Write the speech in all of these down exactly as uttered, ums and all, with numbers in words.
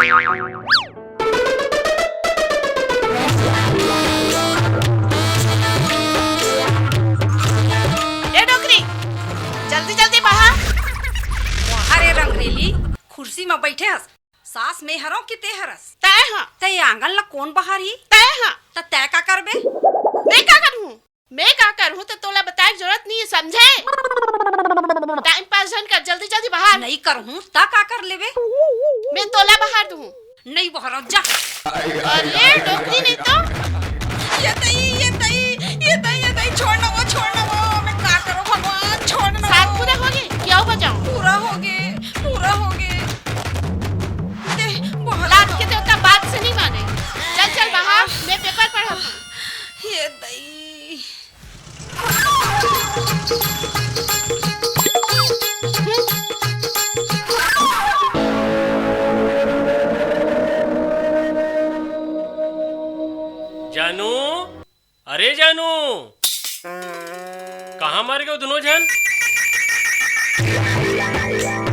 ए डोकरी, जल्दी जल्दी बाहर। वाह रे रंगरेली, कुर्सी म बइठे हस, सास में हरव कि ते हरस? तैं ह। त ये आंगन ला कोन बहारही? तैं ह। त तैं का करबे? मैं का करहूं? मैं का करहूं त तोला बताए के जरूरत नइ हे, समझे? टाइम पास झन कर, जल्दी जल्दी बाहर। नइ करहूं त का कर लेबे? मैं तोला बहार दूं। नइ बहरव, जा। अरे, डोकरी नहीं तो। ये दई, ये दई, ये दई, ये दई, छोड़ ना वो, छोड़ ना वो, मैं का करूं भगवान, छोड़ ना वो। सात पूरा होगे, क्या बजाऊं? पूरा होगे, पूरा होगे। दे, बहुत लात के देवता बात से नहीं माने। चल, चल बाहर, मैं पेपर पढ़त हूं। ये दई। जानू, अरे जानू, कहाँ मर गेव दुनों झन?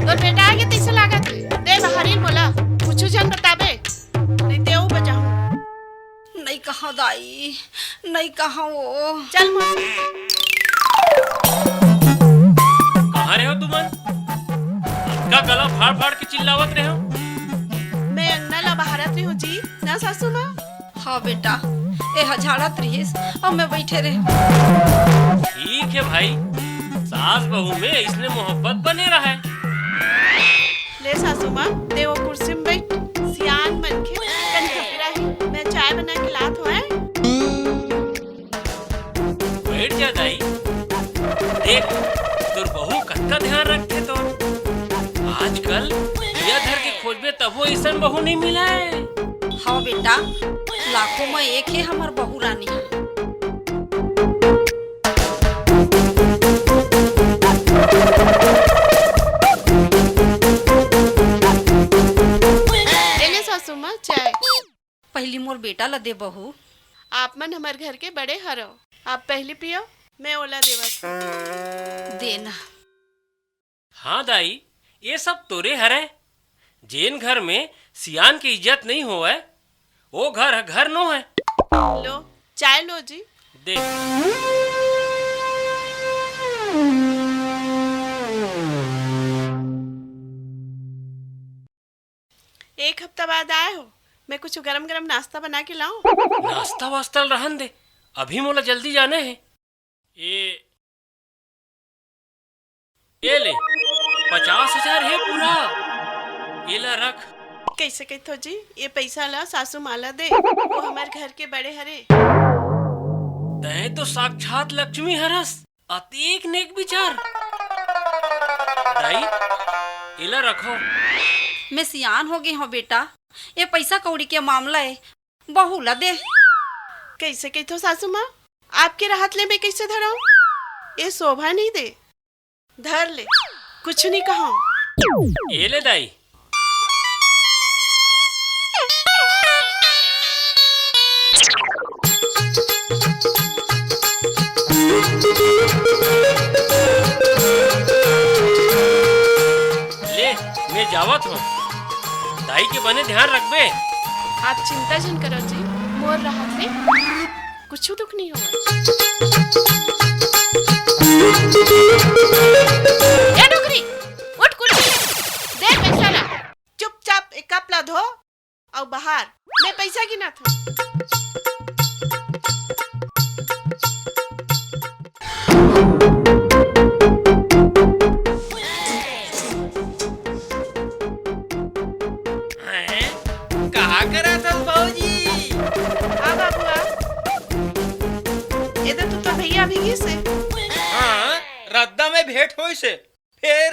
तोर बेटा आगे तइसे लागत हे। दे बहारिल मोला, कुछु झन बताबे, नहीं ते अउ बजाहूं। नइ कहंव दाई, नइ कहंव वो। चल मौसी। कहाँ रहेव तुमन? अतका गला फाड़ फाड़ के चिल्लावत रहेव? मैं अंगना ला बहारत रहेंव जी, ना सासू माँ? हाँ बेटा, एहा झाड़त रिहिस अउ मैं बइठे रहेंव। ठीक हे भाई, सास बहू में अइसने मोहब्बत बने रहय। ले सासू माँ, ते वो कुर्सी में बइठ, सियान मनखे, कन कपिरा हे, मैं चाय बना के लात हंव। बइठ जा दाई, देख तोर बहू कतका ध्यान रखथे तोर। आजकल दिया धर के खोजबे तभो अइसन बहू नइ मिलय। हव बेटा, लाखों में एक हे हमर बहू रानी ह। ए ले सासू माँ, चाय। पहिली मोर बेटा ल दे बहू। आप मन हमर घर के बड़े हरव, आप पहिली पियव, मैं ओला देवत हंव। दे ना। हाँ दाई, ये सब तोरे हरय। जेन घर में सियान के इज्जत नइ होवय, वो घर ह घर नोहय। लो, चाय लो जी। दे। एक हफ्ता बाद आए हो, मैं कुछ गरम गरम नाश्ता बना के लाऊं? नाश्ता वास्ता ल रहन दे, अभी मोला जल्दी जाना हे। ए, ए ले, पचास हजार हे पूरा, एला रख। कइसे कहिथो जी, ये पइसा ला सासू माँ ला दे, वो हमर घर के बड़े हरे। तैं तो साक्षात लक्ष्मी हरस, अतेक नेक विचार। दाई, एला रखो। मैं सियान हो गे हंव बेटा, ये पइसा कौड़ी के मामला ए, बहू ला दे। कइसे कहिथो सासू माँ, आपके रहत ले मैं कइसे धरंव? ये शोभा नइ दे। धर ले, कुछ नइ कहंव। ए ले दाई। ले, मैं जावत हंव। दाई के बने ध्यान रखबे। आप चिंता झन करव जी, मोर रहत ले कुछु दुख नइ होवय। ए डोकरी, उठ कुर्सी ले, दे पइसा ला। चुपचाप एक कप ला धो अउ बाहर, मैं पइसा गिनत हंव। हैं? का करत हस भौजी? आ बाबू आ। ए दे, तू तो भैया अभी गिस हे। हाँ, रद्दा में भेंट होइस हे। फेर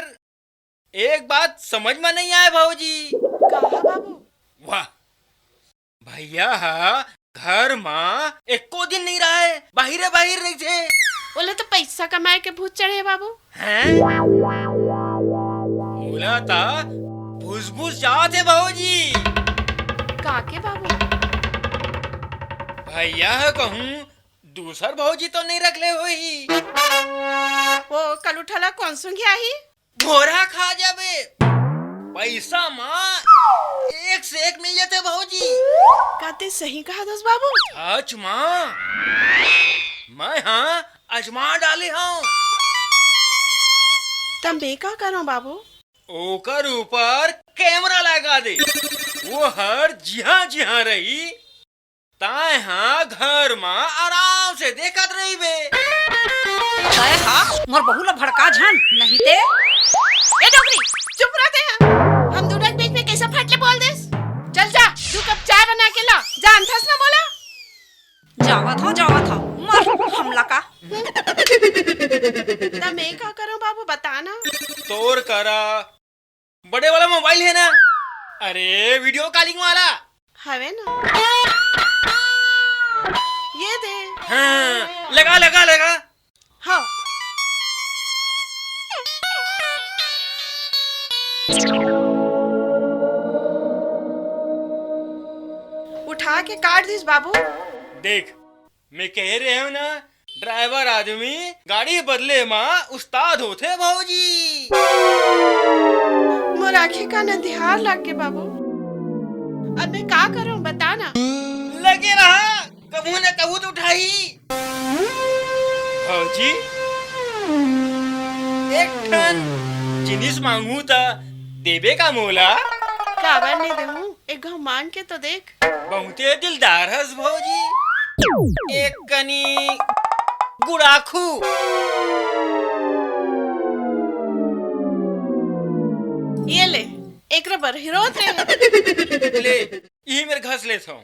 एक बात समझ में नइ आय भौजी। का बाबू? वाह, भैया ह घर म एको दिन नइ रहय, बाहिरे बाहिर रहिथे। ओला तो पइसा कमाए के भूत चढ़े हे बाबू। हैं? मोला त भुसभुस जात हे भौजी। का के बाबू? भैया ह कहूँ दूसर भौजी तो नइ रख ले होही। ओ कलूठा ला कोन सूंघियाही? घोड़ा खा जाबे। पइसा म एक से एक मिल जाथे भौजी। का ते सही कहा दस बाबू? अच्छा माँ, मैं हाँ अजमा डाले हूँ। त मैं का करूँ बाबू? ओकर ऊपर कैमरा लगा दे, वो हर जिहाँ जिहाँ रही, ताय हाँ घर मा आराम से देखत रहिबे। तय हा मोर बहू ला भड़का झन, नहीं ते। ए डोकरी, चुप रह ते हा। हम दूनों के बीच में कैसे फट ले बोल देस? चल जा, दू कप चाय बना के ला। जानथस ना मोला? जावत हूँ, जावत हूँ। मर, हमला का? त मैं का करूँ बाबू, बता ना। तोर करा बड़े वाला मोबाइल हे ना? अरे, वीडियो कॉलिंग वाला। हवे ना। ये दे। हाँ, लगा, लगा, लगा। हाँ। उठा के काट दिस बाबू। देख, मैं कहे रहे हूँ ना, ड्राइवर आदमी गाड़ी बदले मा उस्ताद होथे भौजी। मोर आँखी का नंदिहार लग गे बाबू, अब मैं का करूँ बता ना। लगे रहा, कभू न कभू तो उठाही। भौजी, एक ठन जिनिस मांगू त देबे का मोला? काबर नहीं देहूँ, एक घाव मांग के तो देख। बहुते दिलदार हस भौजी। एक कनी गुड़ाखू। ये ले, एकरे बर ही रोत रहे। ले, इही मेर घस लेत हूँ।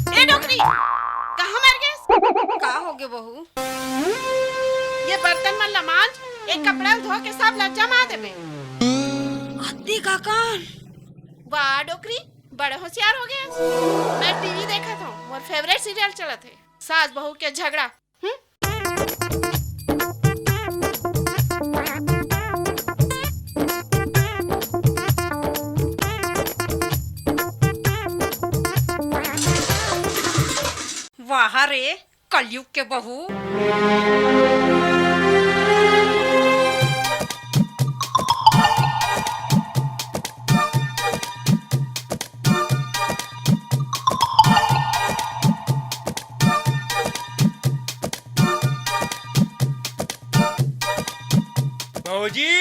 ए डोकरी, कहाँ मर गेस? का हो गे बहू? ये बर्तन मन ला मांज, एक कपड़ा धो के सब ला जमा देबे। अत्ती काकन। वाह डोकरी, बड़े होशियार हो गेस। मैं टीवी देखत हूँ, मोर फेवरेट सीरियल चलत हे, सास बहू के झगड़ा। हम्म? वाह रे, कलयुग के बहू। भौजी,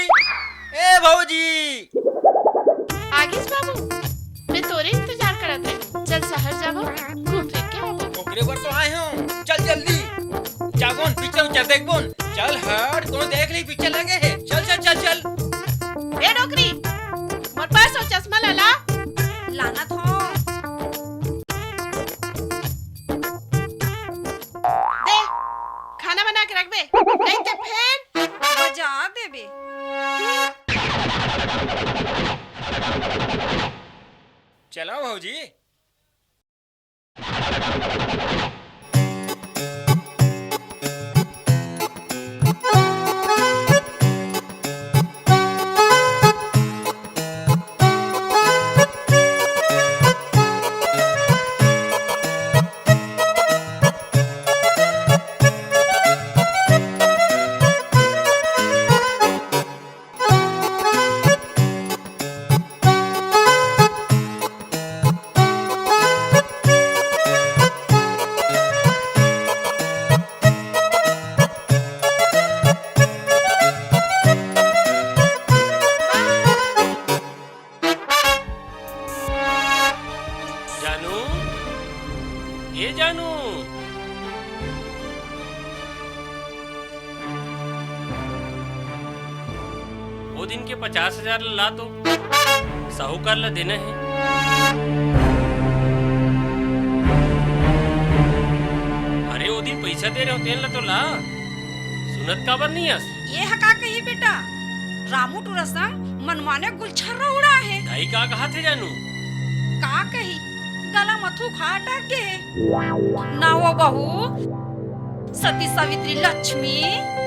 ए भौजी। आगिस बाबू, मैं तोरे इंतजार करत रहे। चल शहर जाबो, घूम फिर के आबो। ओकरे बर तो आए हूँ, चल जल्दी। जाबोन, पिक्चर उच्चर देखबोन। चल हट, कोनो देख ली पिक्चर लगे हे। चल, चल, चल, चल। ए डोकरी, मोर पर्स अउ चश्मा ला ला। लानत हूँ। दे, खाना बना के रखबे, नहीं ते फेर बजा देबे। चलो भौजी। जानू, ए जानू, वो दिन के पचास हजार ला, ला तो साहूकार ला देना हे। पइसा दे रहे हो तेन ला तो ला, सुनत काबर नहीं अस? ये ह का कही बेटा, रामू टूरा संग मनमाने गुलछर्रा उड़ा हे। दाई का कहा थे जानू? का कही, गला म थूक हा अटक गे हे। ना वो बहू, सती सावित्री लक्ष्मी,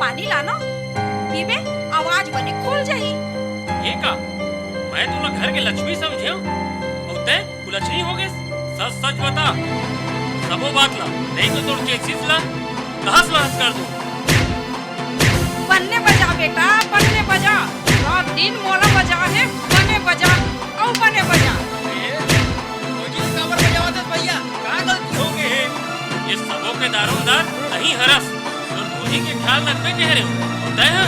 पानी लानो, पीबे, आवाज बने खोल जाही। ये का? मैं तोला घर के लक्ष्मी समझे हूँ, अउ तैं कुलच्छनी हो गेस। सच सच बता, सबो बात ला, नहीं तो तोर चेसिस ला तहस नहस कर दूं। बन्ने बजा बेटा, बन्ने बजा। रात दिन मोला बजा हे, बने बजा, अउ बने बजा। ए, भौजी ल काबर बजावत हस भैया? का गलती हो गे हे? ये सबो के दारोमदार तहीं हरस। तोर भौजी के ख्याल रखबे कहे रहे हो, अउ तैं ह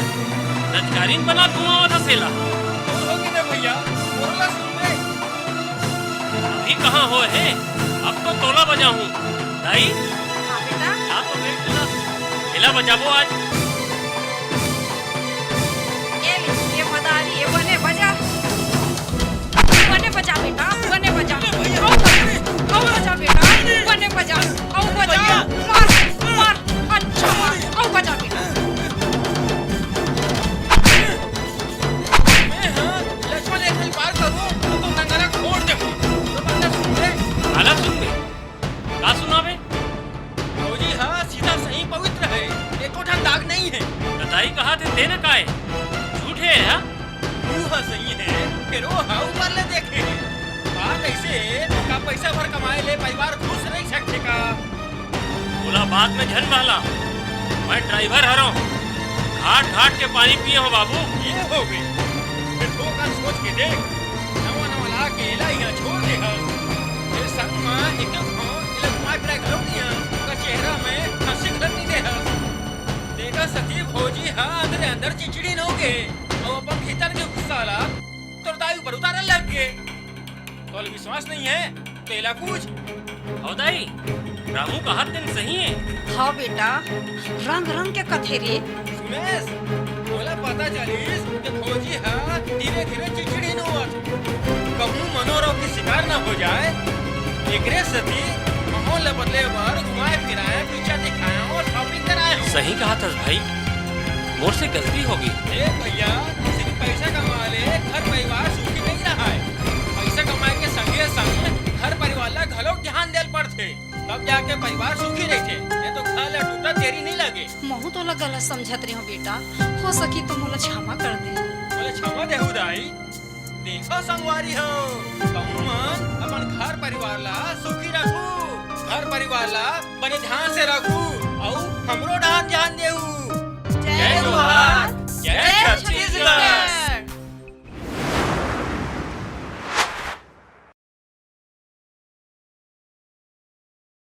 नचकारीन बना घुमावत हस एला। बोल हो गे ना भैया, बोल ला सुन ले। अभी कहाँ हो हे? अब तो तोला बजाहूँ। दाई, हाँ बेटा। ला तो देख ना, एला बजाबो आज। ये ले, ये मदारी, ये बने बजा। बने बजा बेटा, बने बजा। अउ बजा, अउ बजा बेटा, बने बजा। अउ बजा, भैया। मार, मार, अच्छा मार, अउ बजा बेटा। मैं हाँ, लक्ष्मण एक बार करूँ, तो तुम नंगरा फोड़ दे। तो बंदा सुन ले। काला सुन ले। का सुनावे? भौजी हा सीधा सही पवित्र हे, एको ठन दाग नहीं हे। त दाई कहा थे तेन काय? झूठे हे हा? तू हा सही हे, फेर वो हा ऊपर ले देखे हे। बात ऐसे हे, का पैसा भर कमाए ले परिवार खुश रह सकथे का? ओला बात में झन बहला, मैं ड्राइवर हरों, घाट घाट के पानी पिए हो बाबू। ये हो गई, फेर तो का सोच के देख, नवा नवा ला के एला यहाँ छोड़ दे हस, फेर संग मा एक एक हो एला घुमा फिरा घलोक दिया, ओकर चेहरा में हंसी घलोक नहीं दे हस। तेकर सती भौजी हा अंदरे अंदर चिड़चिड़िन हो गे, अउ अपन भीतर के गुस्सा ला तोर दाई ऊपर उतारे लग गे। तोला विश्वास नहीं हे, तेला पूछ। हो दाई, रामू कहत तेन सही हे। हाँ बेटा, रंग रंग के कथे रे। सुनेस, मोला पता चलिस के भौजी हा धीरे-धीरे चिड़चिड़िन होवत। कहूँ मनोरोग के शिकार न हो जाए, एकरे सेती माहौल ल बदले बर घुमाए फिराए, पिक्चर दिखाए अउ shopping कराए हो। सही कहत हस भाई, मोर से गलती हो गे। ए भैया, सिर्फ पैसा कमा ले, घर परिवार सुखी नहीं रहा हे। पैसा कमाए के संगे संग घर परिवार ला घलो ध्यान देल पड़थे, तब जाके परिवार सुखी रहिथे, नहीं तो घर ला टूटत देरी नहीं लगे। महूँ तोला गलत समझत रहे हो बेटा, हो सकी तो मोला क्षमा कर दे। मोला क्षमा देहू दाई, देखो संगवारी हो, कहूँ मन अपन घर परिवार ला सुखी रखू, घर परिवार ला बने ध्यान से रखू, अउ हमरो डाहर ध्यान देहू। जय जय जोहार।